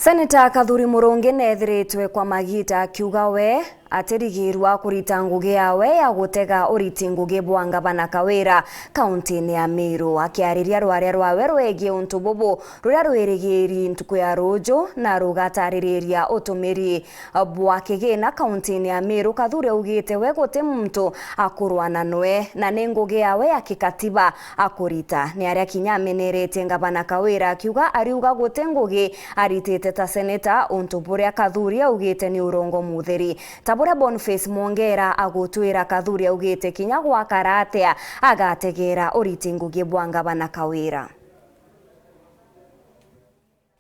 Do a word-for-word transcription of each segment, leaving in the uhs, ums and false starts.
Seneta Kathuri Murungi neethiritwe kwa magiita akiuga we atirigirwa kurita ngugi yawe ya gutega uriti ngugi bwa ngavana Kawira kauntiine ya Meru. Akiariria rwaria rwawe rwegie untu bubu ruria rwirigiri ntuku ya ruuju na rugataririria utumiri bwa kigina kauntiine ya Meru, Kathuri augite we guti muntu akurwana nwe na ni ngugi yawe ya kikatiba akurita. Ni aria kinya ameneretie ngavana Kawira akiuga ariuga guti ngugi aritite ta seneta, untu buria Kathuri augite ni urongo mutheri. Ta buria Boniface Mwongera agutwira, Kathuri augite kinya gwakara atia agategera uriti ngugi bwa ngavana Kawira.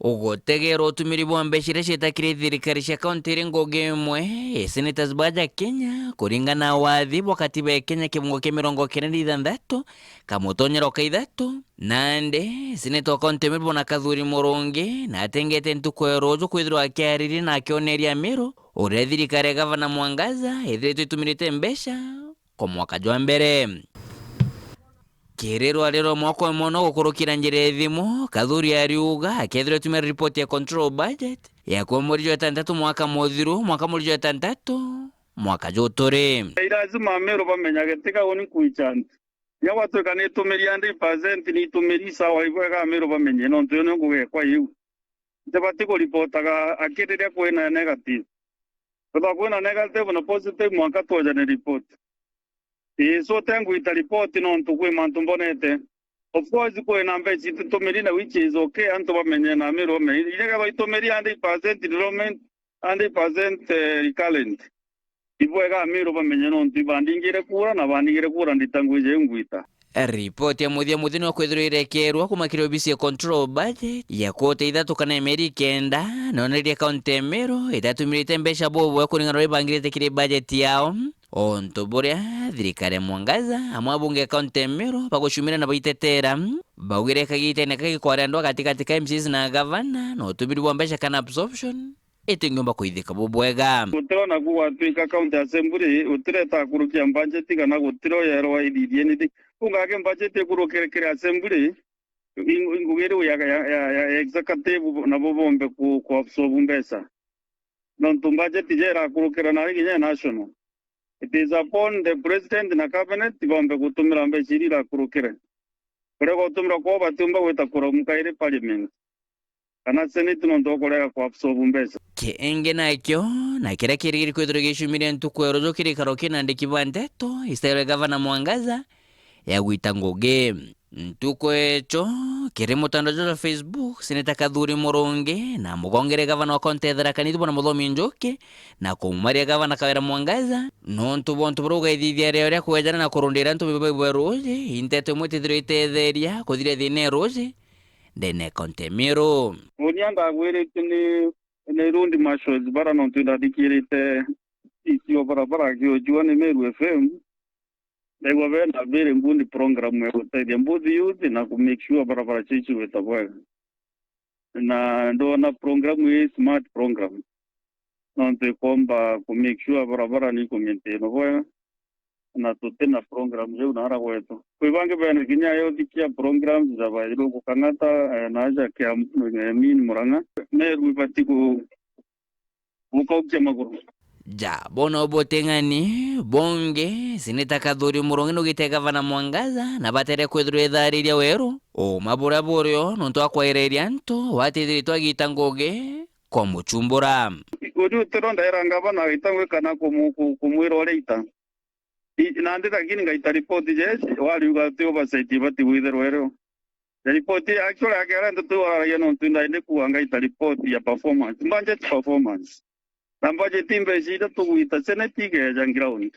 Ugutegeera utumiri bwa mbeca iria cietakire thirikari cia kaunti iri ngugi imwe, Senators baja Kenya, kuringana na wathi bwa katiba ya Kenya kibungo kia mirongo kenda na ithanthatu, kamutonyero ka ithatu. Nandi, seneta wa kaunti ya Meru Bwana Kathuri Murungi, natengete ntuku ya ruuju kwithirwa akiariria na akioneria Meru uria thirikari ya gavana Mwangaza ithiritwe itumirite mbeca kwa mwaka jwa mbere. Kiri rwaria rwa mwaka umwe no gukurukira njira ya thimu, Kathuri ariuga akethirwa atumira ripoti ya control budget ya kuma mweri jwa itantatu mwaka muthiru, mwaka mweri jwa itantatu mwaka juturi. Ni lazima Ameru bamenyage, tiga uni kuicha antu. Kinya gwatwika ni itumiri hundred percent, ni itumiri sawa, ibwega Ameru bamenye, nontu yo niyo ngugi ekwa iu. Ntibati kuripotaga aki riria kwina negative. Kwithirwa kwina negative na positive, mwanka twojane report. Ii, so te ngwita report nontu kwi mantu mbonete. Of course, kwina mbeca ititumiri na which is okay, antu bamenye na Ameru bamenye. Inya kethirwa itumiri hundred percent enrollment, hundred percent, eh, recurrent. Ibwega Ameru bamenye nontu ibandingire kura na bandingire kura ndita ngwija iu ngwita. Ripoti ya muthia muthia niyo kwithirwa irekerwa kuma kiri obisi ya control budget ya quarter ithatu kana ya mieri kenda, nonereria kaunti ya Meru itatumirite mbeca bubwe kuringana na uria ibangirite kiri budget yao, untu buria thirikari ya Mwangaza amwe abunge a kaunti ya Meru bagucumira na baitetera, baugire kagitene kagi kwari andu a gatigati ka M C As na gavana na utumiri bwa mbeca kana absorption itingiumba kwithika bubwega. Gutirona ku gwatwika county assembly, gutireta kurukia budget kana gutiro yerwa ithithie nithi. Ungage budget ikurukire kiri assembly, ing-, ngugi riu ya, ya, ya, ya executive nabo bombe ku, ku absorb mbeca. Nontu budget je irakurukira nari kinya national. It is upon the president na cabinet bombe gutumira mbeca iria irakurukire. Kuria gutumira kwao batiumba gwita kuramuka iri parliament kana senate nontu wa kurega ku absorb mbeca. Kingi nakio, na kiria kirigiri kwithirwa gicumire ntuku ya ruju kiri gikaro kia andiki ba nteto, Mister Gavana Mwangaza, ya gwita ngugi. Ntuku echo, kiri mutandao jwa Facebook, Seneta Kathuri Murungi na mugongere gavana wa kaunti ya Tharaka Nithi Bwana Muthomi Njuki, na kumumaria gavana Kawira Mwangaza, nontu bwa untu buria ugaithithia rio ria kwejana na kurundira antu bibwe ruuji, inteto imwe itithirwe itetheria kuthiria thina ya ruuji ndene ya kaunti ya Meru. Unia ndagwirite ni, ni road marshals bara nontu indathikirite D C o barabara akiujua ni Meru F M. Ndaigua bena very good program ya gutethia both youth na ku make sure barabara ciu cigwita bwega. Na ndona program ii smart program. Nontu ikomba ku make sure barabara ni ku maintain bwega. Na tuti na program iu nara gwetu. Kwi bangi bena kinya yo thikia programs za Bairu ku Kang'ata, eh, na aja kia, eh, Min Murang'a. Meru ibati ku, gukaukia maguru. Ja, bono buting'ani, bongi, Seneta Kathuri Murungi nugite Gavana Mwangaza na batere kwithirwa ithariria weru, uma buria burio nontu wa kwaireria antu, watithiritwe agita ngugi kwa muchumbura. Uri utiro ndaira Gavana agita ngwi kana kumu-, ku-, kumwira uria ita. I-, nandi lakini ngaita ripoti, yes, wariuga ati oversight ibati gwithirwa irio. Na ripoti actually akera ntu twaragia nontu ndaende kuuga ngaita ripoti ya performance, budget performance. Na budget mbeca iria tugwita Senate ikeja ground.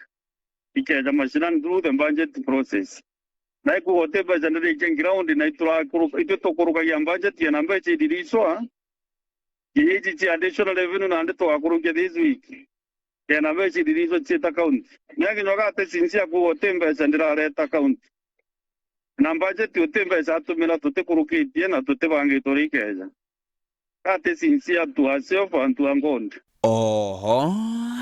Ikeja mashinani through the budget process. Na ikuuga uti mbeca ndirikia ground na iturakuru-, itwi tukurukagia budget na mbeca iriricwa. Iji cia additional revenue nandi tugakurukia this week. Kena mbeca iriricwa ciita county. Ni akinywa gate sinci akuuga uti mbeca ndirareta county. Na budget uti mbeca atumira tutikurukitie na tutibangitwe uria ikeja. Gate sinci atu acio antu a ngondi. Oho,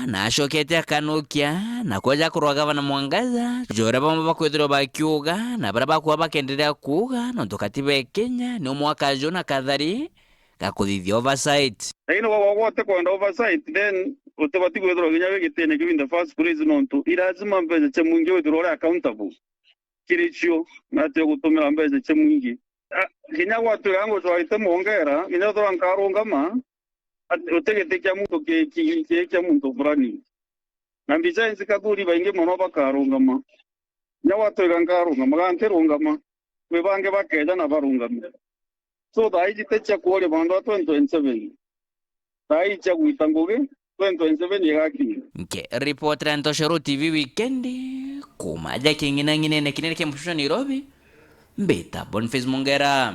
nacokete akanukia na kweja kurwa Gavana Mwangaza, ja uria bamwe bakwithirwa bakiuga na baria bakuuga bakenderea kuuga, nontu katiba ya Kenya ni umwe wa Kajuna Kathari, ga kuthithia oversight. Lakini wagwagwa utikwenda oversight, then utibati kwithirwa kinya wi gitine kiu in the first place, nontu i lazima mbeca cia mwingi withirwa uri accountable kiri cio, na atio gutumira mbeca cia mwingi. Ah, kinya gwatuika ngucwaite mongera, kinya ethirwa nkarungama, ati uti giti kia muntu ki, ki, ki kia muntu fulani. Na mbica inzi kathuri baingi mono bakarungama. Kinya gwatuika nkarungama, gantirungama, kwi bangi bakeja na barungame. So thaa iji ti cia kuria bantu ba twenty twenty-seven. Thaa iji cia gwita ngugi, twenty twenty-seven igakinya. Nkiripotera Ntoshoro T V wikendi, kuuma ja king'inang'inene kinene kia mucusho Nairobi, mbita Boniface Mongera.